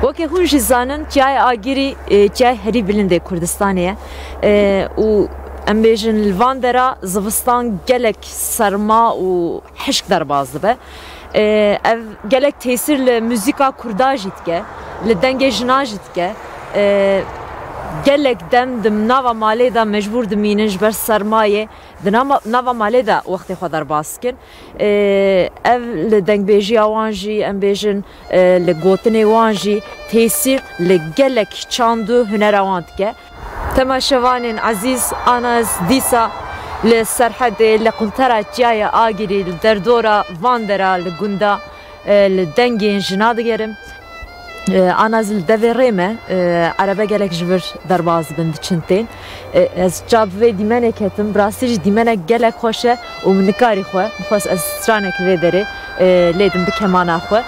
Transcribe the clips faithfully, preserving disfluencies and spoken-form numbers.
Weke hûn jî zanin, Çiyayê Agirî, e, çiyayê herî bilind ê Kurdistanê ye. E, û em bêjin li van dera zivistan gelek serma û hişk derbas dibe. E, ev gelek tesîr li muzîka kurda jî dike, li dengê jinan jî dike. E, gelek dem di nava malê de mecbûr dimînin ji ber sermayê. Di nama-, nava malê de wextê xwe derbas dikin. Ê, ev li dengbêjiya wan jî, em bêjin, e, li gotinê wan jî tesîr li gelek çand û hunera wan dike. Temaşevanên ezîz, ana ez dîsa li Serhedê, li quntara Çiyayê Agirî, li derdora van dera, li gunda, e, li dengên jina digerim. E, ana ez li devê rê me, e, erebe gelek ji vir derbas dibin, diçin tên. E, ez çav vê dîmenê ketim, bi rastî jî dîmenek gelek xweş e û min nikarî xwe, min xwest ez stranek li vê derê, e, lêdim bi kemana xwe.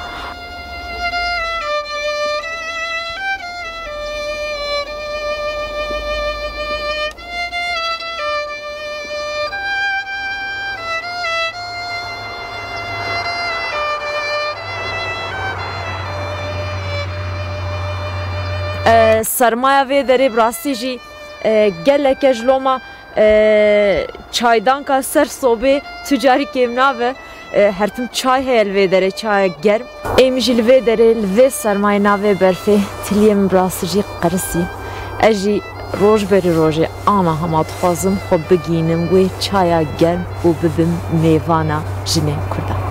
E, sermaya vê derê bi rastî jî, e, gelek e ji loma, e, çaydanka ser sobê tu carî kêm nabe. E, her tim çay heye li vê derê, çayek germ. Ê min jî li vê derê, li vê sermayê navê berfê, tiliyê min bi rastî jî qerisî. Ez jî roj berî rojê ana hema dixwazim xwe bigihînim wê çaya germ û bibim mêvana jinên Kurdan.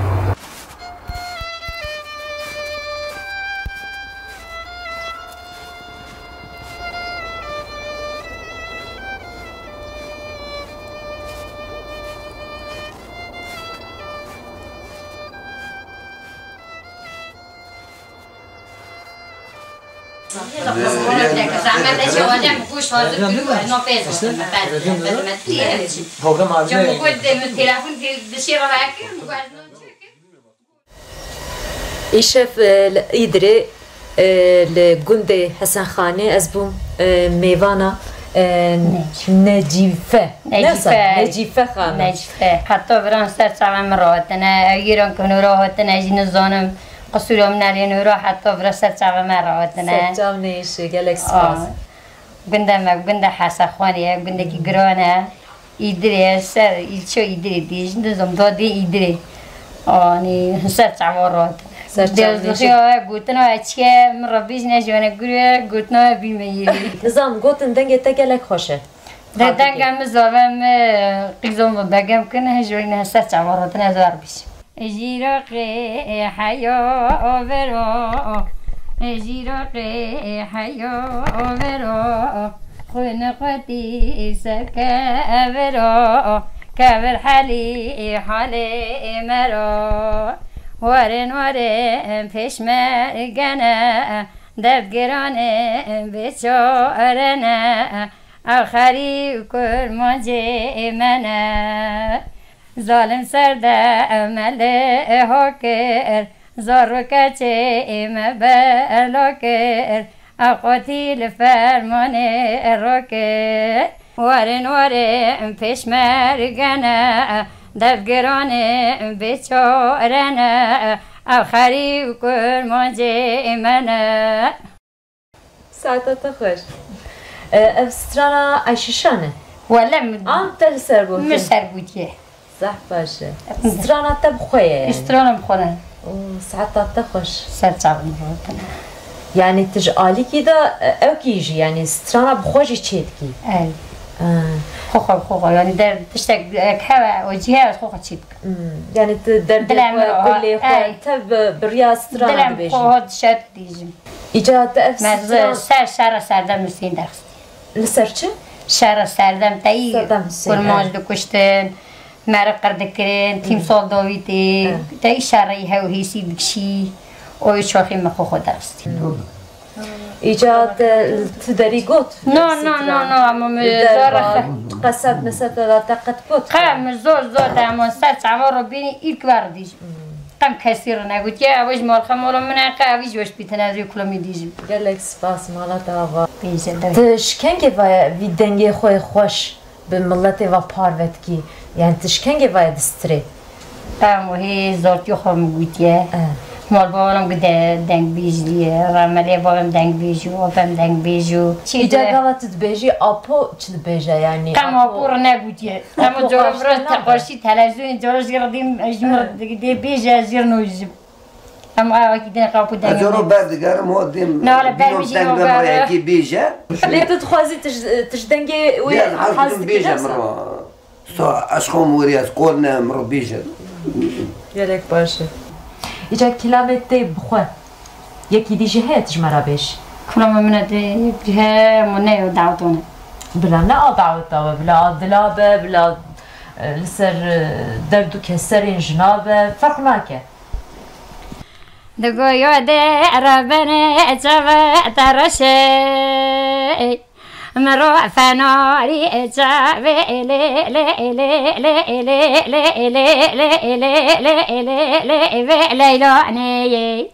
Îşev, e, li Îdirê, e, li gundê Hesenxanê ez bûm, e, mêvana, e, Necîfe. Necîfe. Necîfe. Nesa, Necîfe Xanım. Necîfe. Heta viran ser çava min rahatine. Ew îran ku nûra hatine jî nizanim. Qisûra min erê nûra heta vira ser çava me rahatine. Serçav neyşi, gelek spas. Aa. Gundê me, gundê Hesexanê ye, gundekî giran e. Îdirê, ser îlçe Îdirê dê, ji nizam dadê Îdirê. Anî ser çava rat. Ser çava. Dêzdixiya we, gotina we çi ye, min re bêjine ji wene gurê, gotina we bîme yê. Nizam, gotin dengê te gelek xweş e. De dengê min zave, min qîzo min begem kin, ji wene ser çava rat, ez wer bêjim. Jîroqê heya vero, jîroqê heya vero, xwîn xwetî serke vero, kevir helî halê me ro. Werin werin pêş me gene, derdgiranê bêçare ne, ew xerîb kurmancê me ne. Zalim ser de me lê ho kir, zor û keçê me bela kir, ew qotî li fermanê ro kir. Werin werin pêşmerge ne, devgiranê bêçare ne, ew xerîb kurmancê me ne. Saeta te xweş. E, ev strana Ayşişan e? Wele min, an te li ser gotin? Min ser gotiye. Zehf baş e. Strana te bi xwe ye yani? Strana bi xwe ne. Û saeta te xweş. Ser çavin rotine. Yani tu ji alîkî de, e, ew kî jî, yani strana bi xwe jî çê dikî? Ey. Ha. Xwe xwe, xwe xwe, yani der tiştek ek heve, o cî heve, xwe xwe çî dikim. Hmm, yani tu derdê Dilem xwe, o, gulê xwe, ey. Tev bi, bi riya strana Dilem dibêjî. Xwe ho dişet dîjim. Îca te ev Me stran ser şera serdem Hüseyin derxist. Li ser çi? Şera serdem teyî Serdem Hüseyin, kurmanc ey. Dikuştin, meriv qir dikirin, tîmsal Dawîdê, Hmm. Teyî şerî hew hêsî dikişî, o çaxî me xwe xwe derxistî. Hmm. Îca te tu derî got? No, no, no, no, ama mi zor xe- Qesed mesed te da te qet got? Qe mi zor zor de ama ser çava ro bînî ilk ver dîj. Hmm. Qem kesî re negotiye, ew ji malxe mala min e, qe ev ji weş bîtine ez ê kulamî dîjim. Gelek spas, mala te ava. Bêje de. Tu ji kengê ve vî dengê xwe xweş bi miletê ve parve dikî? Yani tu ji kengê ve distirê? Em wehê zartî xwe min gotiye. Eh. Malbavê min gu de-, dengbêj diye. Remelê bavê min dengbêj û, bavê min dengbêj û. Çi Îca diye? Gava tu dibêjî, apo çi dibêje yani? Qem apo re negotiye. Em apo cara qarşî vira te-, qarşî televizyonê cara jî re dîm, ji min re dê bêje, ez jî re nojim. Em awa ki dê qapû dengê. Ez ero ber digerim, o dêm. Nale, bînom bermijî tengem o re ber. Yekî bêje. Lê tu dixwazî tu ji, tu ji dengê wê hez dikî bêje dersa? Min re. Sa eşqom weriya ez qol ne, min re bêje. Gelek baş e. Îca kilamê tê bi xwe. Yekî dî jî heye tu ji me re bêj. Kulama min e tê, he, mo ne yo dawetone. Bila ne a daweta we, bila a dila be, bila, e, li ser, e, derd û keserên jina be, ferq nake. Di goya de re bene çava te reşe. Miro fenarî çavê lê lê lê lê lê lê lê lê lê lê lê lê lê lê vê leylanê yê.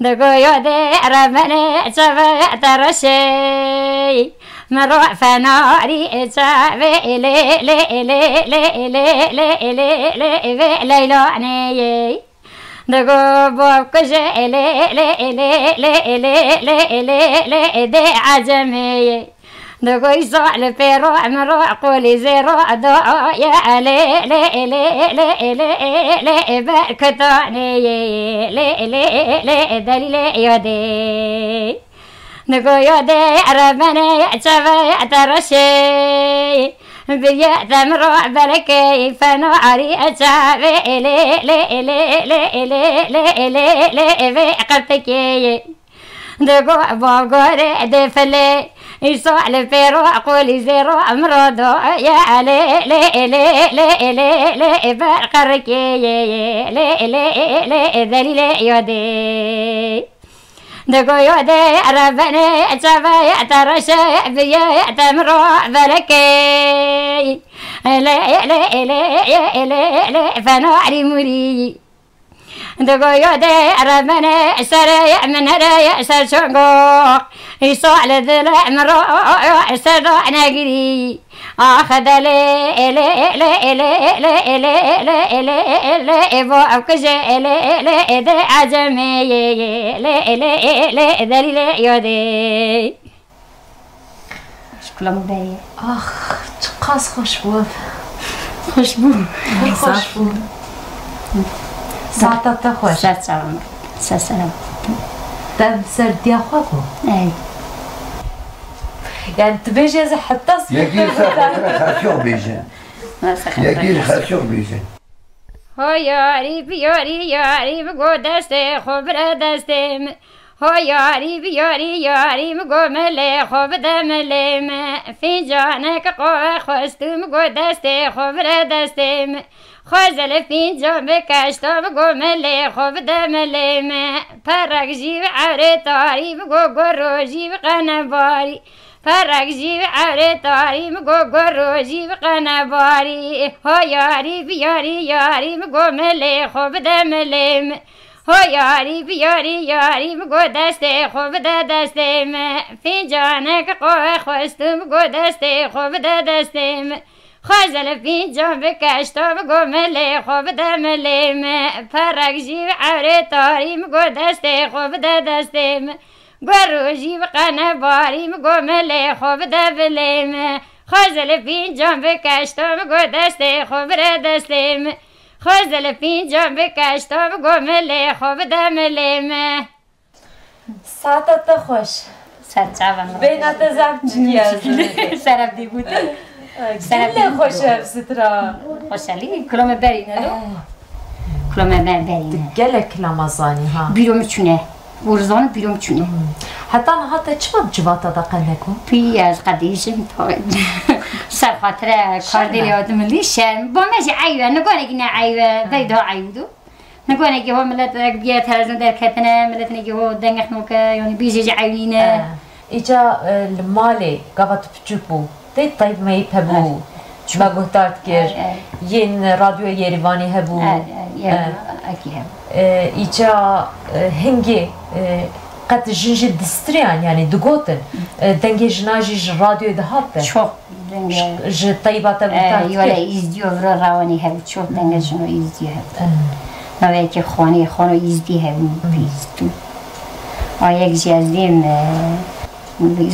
Di goya de re bene çavê te reşê. Miro fenarî çavê lê lê lê lê lê lê lê lê lê lê vê leylanê yê. Digo bav kuje lê lê lê lê lê lê lê lê dê ecemê. Digo îsa li pê ro min ro qolî zê ro do ye lê lê lê lê lê lê ber kutanê ye lê lê lê delîlê yodê. Digo yodê erebene çeve te reşê. Biriye te min ro belekê feno arî çavê lê lê lê lê lê lê lê lê vê qirtikê. Digo bavgorê dê filê. Îsa li pê ro qolî zê ro min ro do ye lê lê lê lê lê lê ber qirikê lê lê lê delîlê yodê. Digo yodê erebene çave te reşe biriye te min ro belekê. Lê lê lê lê lê feno erî murî. Digo yodê erebene serê min herê ser çongo. Îsa li dilê min ro ser do negirî. Ax delê lê lê lê lê lê lê lê lê lê lê lê bo ev kije lê lê lê de ecemê lê lê lê lê delîlê yodê. Şikula min berê. Ax, çiqas xweş bû ev. Xweş bû. Pir xweş bû. Saeta te xweş. Ser çavan. Ser selam. Te serdiya xwe bû. Ey. Yani tu bêjî ez heta Yekî ser xwe xesiyo bêje. Yekî xesiyo bêje. Ho yarî bi yarî yarî bi go destê xwe bire destê min. Ho yarî bi yarî yarî min go milê xwe bide milê min. Fîncanek qehwe xwestû min go destê xwe bire destê min. Xweze li fîncan bike eşta min go milê xwe bide milê min. Perek jî bi ewrê tarî min go goro jî bi qenebarî. Perek jî bi ewrê tarî min go goro jî bi qenebarî. Ho yarî bi yarî yarî min go milê xwe bide milê min. Ho yarî bi yarî yarî min go destê xwe bide destê min. Fîncanek qehwe xwestû min go destê xwe bide destê min. Xweze li fîncan bike eşta min go milê xwe bide milê min. Perek jî bi ewrê tarî min go destê xwe bide destê min. Goro jî bi qenebarî min go milê xwe bide milê min. Xweze li fîncan bike eşta min go destê xwe bire destê min. Xweze li fîncan bike eşta min go milê xwe bide milê min. Saeta te xweş. Ser çavan. Bêhna te zaf çikiye. Şeref dî gotin. Gelek xweş ev sitra. Xweşelî, kula me berîne do. Kula me ber-, berîne. Gelek kilama zanî ha. Bîro min çûne. Wor zanim bîro min çûne. Heta niha te çima bi civata de qe negot? Pî ez qedîjim. Ser xatire kardêlê hatim li şerm. Ba me jî eyb e, niganekî ne eyb e. Vey daha eyb do. Nigonekî ho miletek bîye televîzyon derketine, miletinekî ho dengek noke, yanî bîjê jî ewnîne. Eh, îca, eh, li malê gava tu piçûk bû, tê teyb meyb hebû, me guhdar dikir, eh, eh, yên radyoya Yerîvanê hebû. Eh, eh, eh, ekî hebû. Eh, îca, eh, hingê, eh, qet jin jî distiriyan, yanî digotin, eh, dengê jina jî ji radyoyê dihat te. Çok. Denge. Ji teyba te guhdar dikir. Yola îzdiyo vira rawanî hev, çok denge jino îzdiyo hev. Eh. Navê ki xwanî, xwano îzdi hev, bîstu. Ayek jî ez dêm, eh,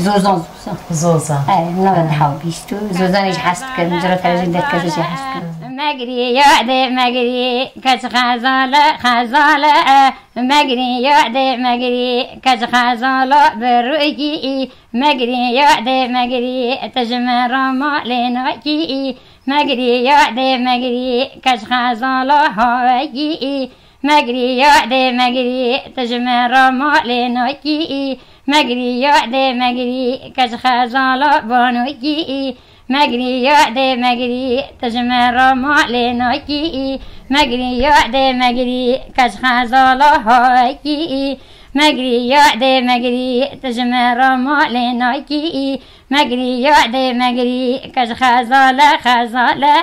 Zozan, Zozan. Zozan. Eh, navê daha bîstu. Zozan jî hes dikim, cira televîzyon derkete jî hes dikim. Megrî ya de megrî, keç xezale, xezale, eh. Megrî ya de megrî, keç xezala birûkî. Megrî ya de megrî, te ji me re malê nakî. Megrî ya de megrî, keç xezala havekî. Megrî ya de megrî, te ji me re malê nakî. Megrî ya de megrî, keç xezala banokî. Megrî ya de megrî, te ji me re malê nakî. Megrî ya de megrî, keç xezala havekî. Megrî ya de megrî, te ji me re malê nakî. Megrî ya de megrî, keç xezale, xezale.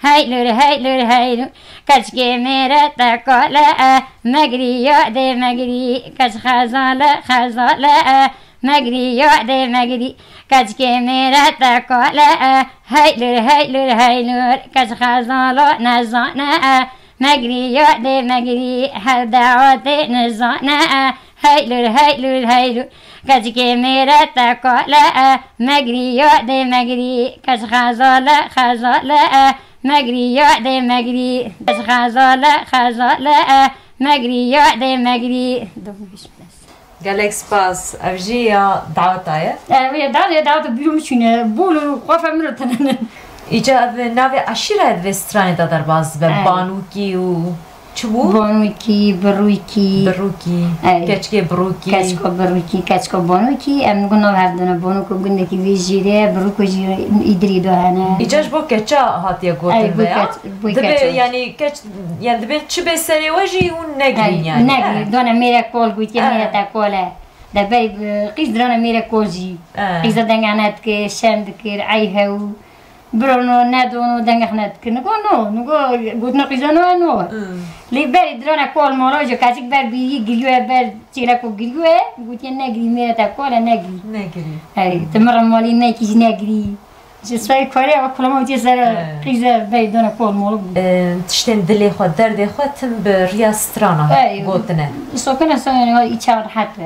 Hey lur, hey lur, hey lur, keçkê mêre te kale. Megrî ya de megrî, keç xezale, xezale. Megrî ya de megrî, keçkê mêre te kale. Hey lur, hey lur, hey lur, keç xezala nezane. Megrî ya de megrî, her dewa tê nizane. Hey lur, hey lur, hey lur, keçkê mêre te kale. Megrî ya de megrî, keç xezale, xezale. Megrî ya de megrî, keç xezale, xezale. Megrî ya de megrî. Gelek spas. Ev jî ya daweta ye. Ev ya daweta, ya daweta bîro min çûne. Bol û xwefa min re tenene. Îca ev navê eşîra ye di vê stranê de derbas dibe. Ey. Banûkî û çi bû? Banûkî, birûkî. Birûkî. Ey. Keçikê birûkî. Keçika birûkî, keçika banûkî. Em nigo nav hev dine. Banûko gundekî vê jêrê ye, birûko jî îdirî de hene. Îca ji bo keça hatiye gotin. Ey, bo veya? Keç, bo keça. Dibe, yanî keç, yanî dibe çi bê serê we jî hûn negirîn. Ey, yanî. Negirî. Done mêre kol gotiye, mêre te kol e. De berî, e, qîz dirane mêre kol jî. Eh. Qîza dengane dikir, şem dikir, ey hew. Birono, nedono, dengek nedikir. Nigo no, nigo gotina qîza no, no. Hmm. Lê berî dirane kol mala jî, keçik ber bîyî giriyo, ber çêleko giriyo, gotiye negirî, mêre te kol e, negirî. Negirî. Hey, tu min re malî nekî jî negirî. Ji serê karê ew kulama wî ser qîze bey dane kol mol bû. Tiştên dilê xwe, derdê xwe tim bi riya strana gotine. Sokine sokine î çawa rehet be.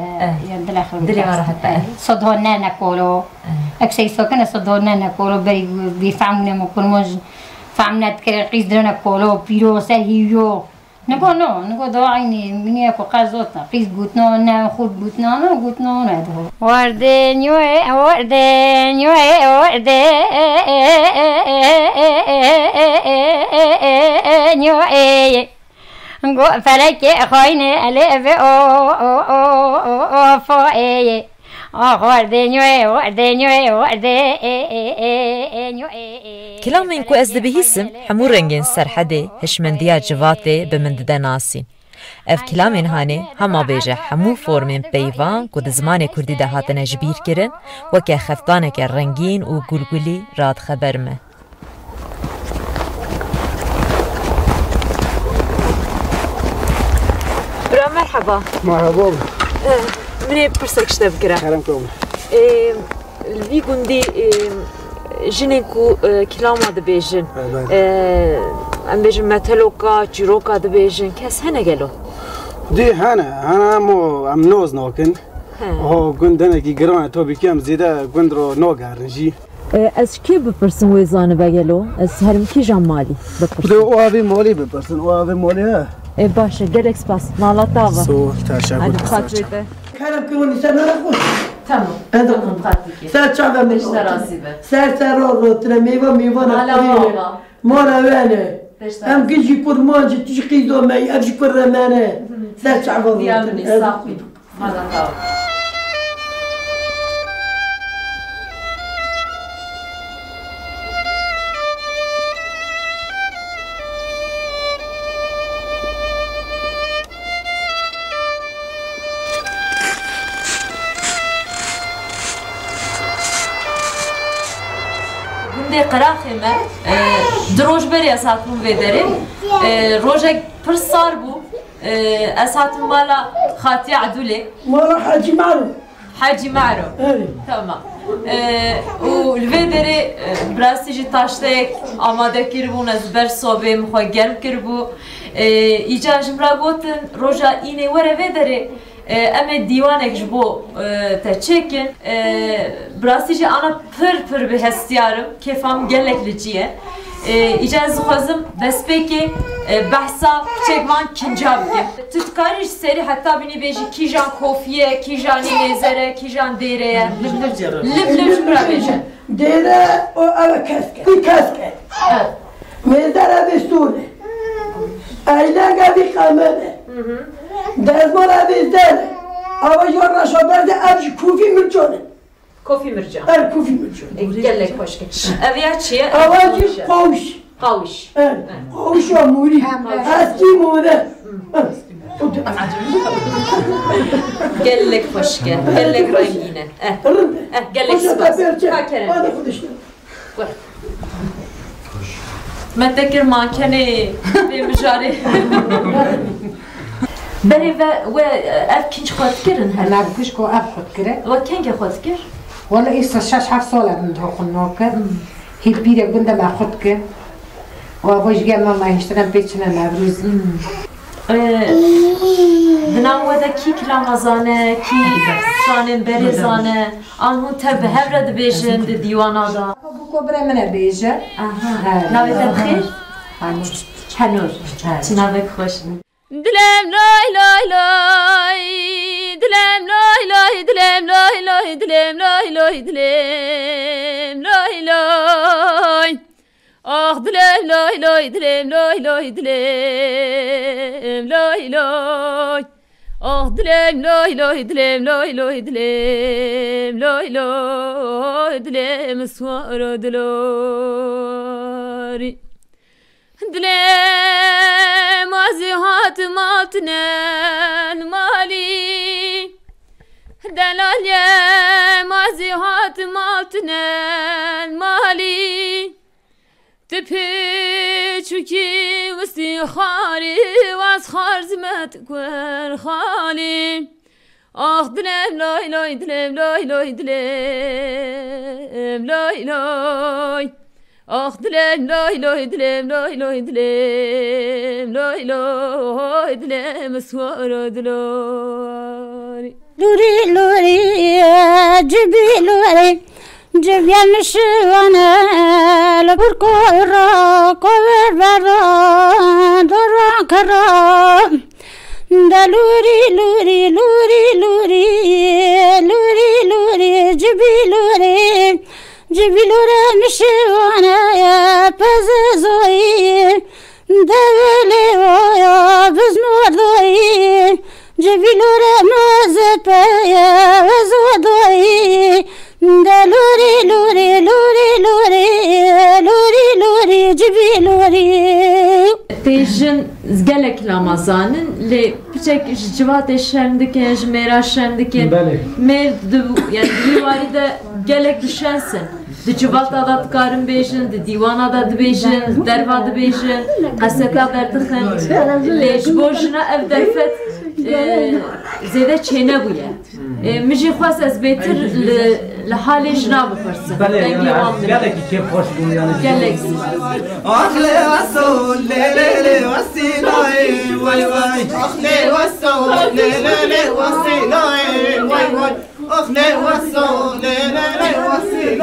Ya dilê xwe dilê xwe rehet be. Sodho ne ne kolo. Eksey sokine sodho ne ne kolo bey bî fehm ne mo kulmoj fehm ne dikere qîz direne kolo pîro ser hî yo. Nigo no, nigo do aynî miniyê ku qe zot e. Qîz gotno ne, xurt gotno no, gotno ne do. Werdê nyoyê, werdê nyoyê, werdê nyoyê. Go felekê xaynê lê ve o, o, o, o, o, foyê. Ax werdê nyoyê, werdê nyoyê, werdê nyoyê. Kilamên ku ez dibihîsim, hemû rengên serhedê, hişmendiya civatê bi min dide nasîn. Ev kilamên hanê hema bêje hemû formên peyvan ku di zimanê kurdî de hatine ji bîr kirin, weke xeftaneke rengîn û gulgulî radixeber me. Bira, merheba. Merhaba. Eh, min ê pirsek ji te bikira. Kerem kabul. Eh, li vî gundî, eh, jinên ku, eh, kilama dibêjin, eh, em bêjin meteloka, çîroka dibêjin, kes hene gelo? Dî hene, hene, em o, em noz nakin. He. Ho gund hinekî giran e, topîkî em zêde gund ro nagerin jî. E, ez ji kê bipirsim wê zanibe gelo? Ez herim kîjan malî bipirsim? Dê o avê malê bipirsin, o avê malê he. E, baş e, gelek spas. Mala tav e. Sağ ol, teşekkür. Hadi, xatirê te. Kerem kir, hûn ser nere xwe. Tamam. Ez de Tamam, xwe. Pratîkê. Ser çava me. Pişt te razî be. Ser ser ro ro tire meyve meyve Mala ne. Mala we ne. Pişt te Em razî. Gijî kurmancî, tu jî qîzo me, ev jî kurre me ne. Ser çava ro Diya tire. min, Ez sağ ol. Mala tawa. Gundê Qiraxê me, e, du roj berê ez hatibûm vê derê. E, rojek pir sar bû. E, ez hatim mala Xatiya Edûlê. Mala Hacî Mero. Hacî Mero. Evet. Tamam. E, û li vê derê, e, bi rastî jî taşteyek amade kiribûn, ez ber sobê min xwe germ kiribû. E, îcar ji min re gotin, roja înê were vê derê. E, em ê dîwanek ji bo, e, te çêkin. E, bi rastî jî ana pir pir bi hestiyar im. Kêfa min gelek li cî ye. E, îcar ez dixwazim destpêkê, e, behsa piçek van kinca bikim. Tu dikarî ji serî heta bînî bêjî kîjan kofî ye, kîjanî mêzer e, kîjan dêre ye? Liv liv jê re. Liv liv ji min re bêje. Dêre o ev kesk e. Vî kesk e. Evet. Mêzer ev sor e. Eyleng ev qemer e. Hı hı. Dezmar ev zer e. Ava ya reşa berze ev jî kofî mircan e. Kofî mircan. Ev kofî mircan. E, gelek xweşik e. Ev ya çi ye? Ava jî Qawîş e. Qawîş. Qawîş. Evet. Evet. Qawîş ya morî. Pembe. Eskî mode. Hı. Evet. O da. Gelek xweşik e. Gelek rengîn e. Eh. Rind e. Eh, gelek Hoşa spas. Teberçe. Ka kerem. Hadi xudişler. Gur. Me te kir mankenê vê mijarê. Berê ve we ev kinc xwe dikirin her Me kişko ev xwe dikire. We kengê xwe dikir? Wele îsa şeş heft sal e min diho xwe nokir. Hmm. Hî pîrê gund e me xwe dikir. Û ev ji gel me me hiştirin pê çine Newrozî. Hmm. Ee, di nav we de kî kilama zane, kî stranên berê zane, an hûn tev bi hev re dibêjin di dîwana de? Bûko birê min e bêje. Aha. He. Navê te bi xêr? Henûr. Henûr. He. Çi navek xweş. Dilêm loy loy loy, dilêm loy loy, dilêm loy loy, dilêm loy loy, dilêm loy loy. Ax dilêm loy loy, dilêm loy loy, dilêm loy loy. Ax dilêm loy loy, dilêm loy loy, dilêm loy loy, dilêm swar dilorî. Dilêm ez ê hatim hatinen malî. Delalêm ez ê hatim hatinen malî. Tu piçûkî wistî xwarî, waz xwarzmet gur xalî. Ax dilêm loy loy, dilêm loy loy, dilêm loy loy. Ax dilêm loy loy, dilêm loy loy, dilêm loy loy, dilêm swar dilorî. Lûrî lûrî, cibî lûrî. Civya min şiwane li bir kora, kovir bera, doran kera. De lûrî, lûrî, lûrî, lûrî, lûrî, lûrî, civî lûrî, civî lûrê min şiwane ye, peze zoyî. Develê waya bizmordayî, civîlore meze peye vezodayî. De lorî, lorî, lorî, lorî, lorî, lorî, civîlorî. Tê jin gelek lama zanin, lê piçek ji civatê şerm dikin, ji mêra şerm dikin. Belê. Mêr di, yani di wî warî de gelek bi şens in. Di civata de dikarin bêjin, di dîwana de dibêjin, di derva dibêjin, qeseta berdixin. Lê ji bo jina ev derfet, e, zêde çênebûye. E, min jî xwest ez bêtir li, li halê jina bipirsim. Belê, dengê yani, wan bide. Gelekî kêfxweş bû, yani. Gelek. Ax lê weso, lê lê lê wesîlayê, way way. Ax lê weso, lê lê lê wesîlayê, way way. Ax lê weso, lê lê lê wesîlayê.